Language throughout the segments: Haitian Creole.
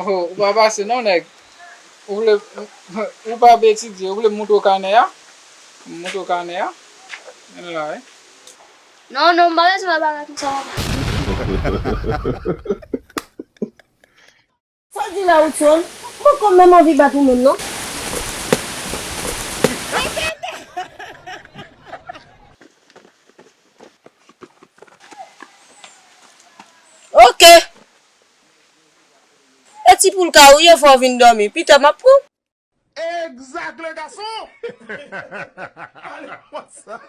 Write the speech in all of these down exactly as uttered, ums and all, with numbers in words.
Oh, ou pa pase non, nèg. Ou vle, ou pa vle etidye, ou vle m montre w kanè a? M montre w kanè a? Men l la, wi. Non, non, m pa bezwen bagay konsa, papa. Sa w di la, Woodson? M poko menm anvi bat ou menm, non. Ok. E ti poul ka ou ye, fò w vin dòmi. Pita m ap pran w. Exact, le garçon! Ale konsa.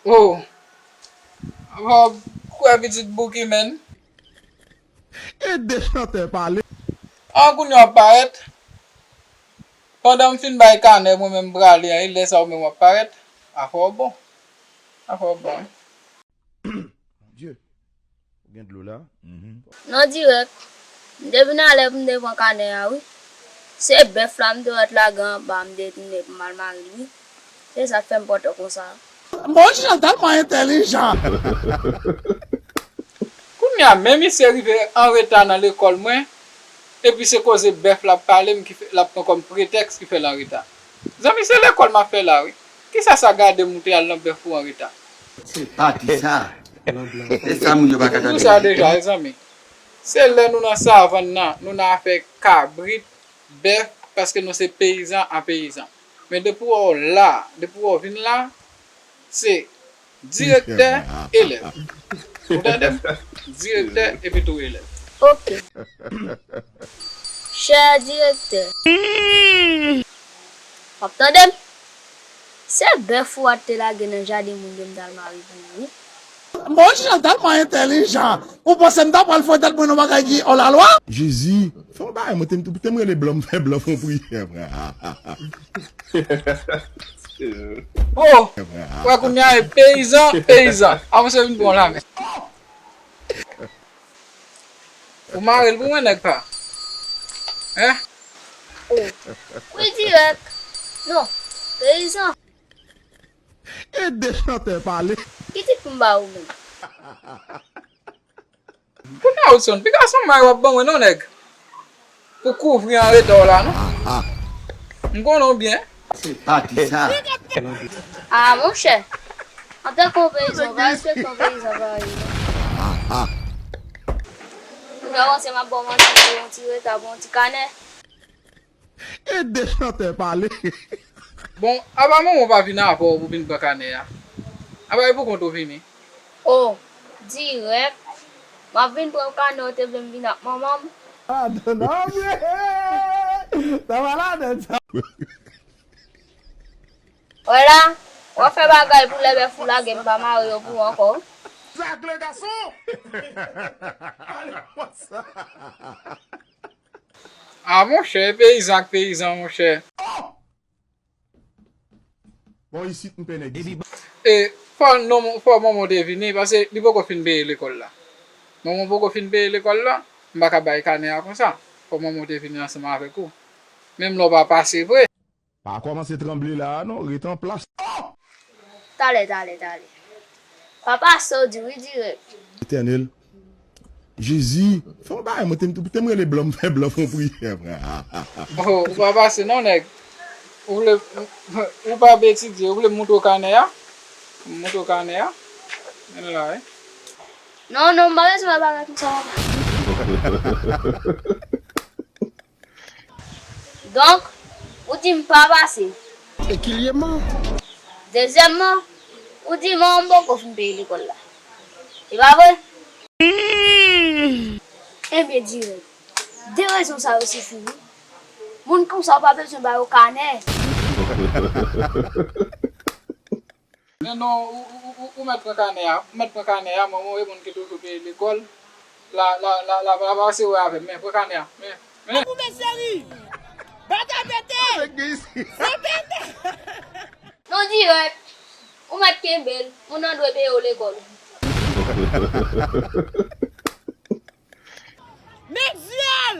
Oh, apa w kwè pitit Bouki, menn? E de chantè pale. An kounye w ap parèt. Pandan m fin bay kanè mwen menm m prale an, e lè sa ou menm w ap parèt. Afè w bon. Afè w bon, wi. Bondye, ou gen dlo la? Non dirèk. M te vin alè pou m te pran kanè a, wi. Se bèf la m te wè t lage anba, m te tounen pou m al mare l, wi. Se sa k fè m pòte w konsa. Bon, Jean tèlman entèlijan. Kounye a, men misye rive an reta nan lekòl mwen, epi se koze bèf l ap pale m ki fè, l ap pran kòm pretèks ki fè l an reta. Zanmi, se lekòl m ap fè la, wi. Kisa sa gade m ou te al nan bèf ou an reta? Se pati sa. Se sa moun yo pa ka tande. Nou di sa deja, mezanmi. Se lè nou nan savann nan, nou nan afè kabrit, bèf, paske nou se peyizan a peyizan. Men depi w wè w la, depi w wè w vin la, se direktè, elèv. Ou tande m? Direktè epi tou elèv. Ok. Chè direktè. W ap tande m? Se bèf ou a te lage nan jaden moun yo m t al mare pou ou, wi. Bon, Jean tèlman entèlijan. Ou panse m ta pral fè tèt mwen nan bagay ki hors la loi? Jezi, fè yon bagay, mwen te, te m rele blan, m fè blan fè yon priyè, frè. Oh, wè kounye a, e peyizan, peyizan. Avanse vin pran la men. Ou mare l pou mwen, nèg pa. Hein? Oh. Wi, dirèk. Non, peyizan. E de chantè pale. Ki tit pou m ba ou menm? Kounye a, Woodson, piga san may w ap ban mwen non, nèg. Pou kouvri an reta w la, non. M konnen w byen. Se pati sa. Ah, monchè. Antanke yon peyizan, ou pa respekte yon peyizan parèy ou, non. Ou fè panse m ap ba w manti pou yon ti reta, pou yon ti kanè? E de chantè pale. Bon, apa manman w pa vin avè w pou vin pran kanè a? Apa e pou kont ou vini? Oh, dirèk. M ap vin pran kanè w te vle m vin ak manman m. Ah, non, non, non, sa va ladan sa. Wè la, w ap fè bagay pou lè bèf ou lage m pa mare yo pou ou ankò. Zak le gason! Ale konsa. Ah, monchè, peyizan ak peyizan, monchè. Bon, isit, m pè nèg isit. E, fò, non, fò manman w te vini, paske li poko fin peye lekòl la. Manman w poko fin peye lekòl la, m pa ka bay kanè a konsa. Fò manman w te vini ansanm avèk ou. Menm lè w pa pase vre. Pa kòmanse tranble la a non, ret an plas. Talè, talè, talè. Pa pase w di wi dirèk. Etènèl. Jezi, fè yon bagay, mwen te, te m rele blan, m fè blan fè yon priyè, frè. Oh, ou pa pase non, nèg. Ou vle, ou pa vle etidye, ou vle m montre w kanè a? M montre w kanè a? Men l la, wi. Non, non, m pa bezwen bagay konsa, papa. Donk, ou di m pa pase. E ki l ye man? Dezyèmman, ou di manman m poko fin peye lekòl la. E pa vre? Ebyen, dirèk. De rezon sa yo sifi, wi. Moun konsa, ou pa bezwen ba yo kanè. Men non, ou, ou, ou, ou, ou mèt pran kanè a. Ou mèt pran kanè a, manman w e moun ki toujou peye lekòl. La, la, la, la, la, la, se wè avè m. Men, pran kanè a. Men, men. Koupe seri! Batay pete! Non dirèk. Ou mèt kenbe l. Moun nan dwe peye w lekòl. Met zyèl!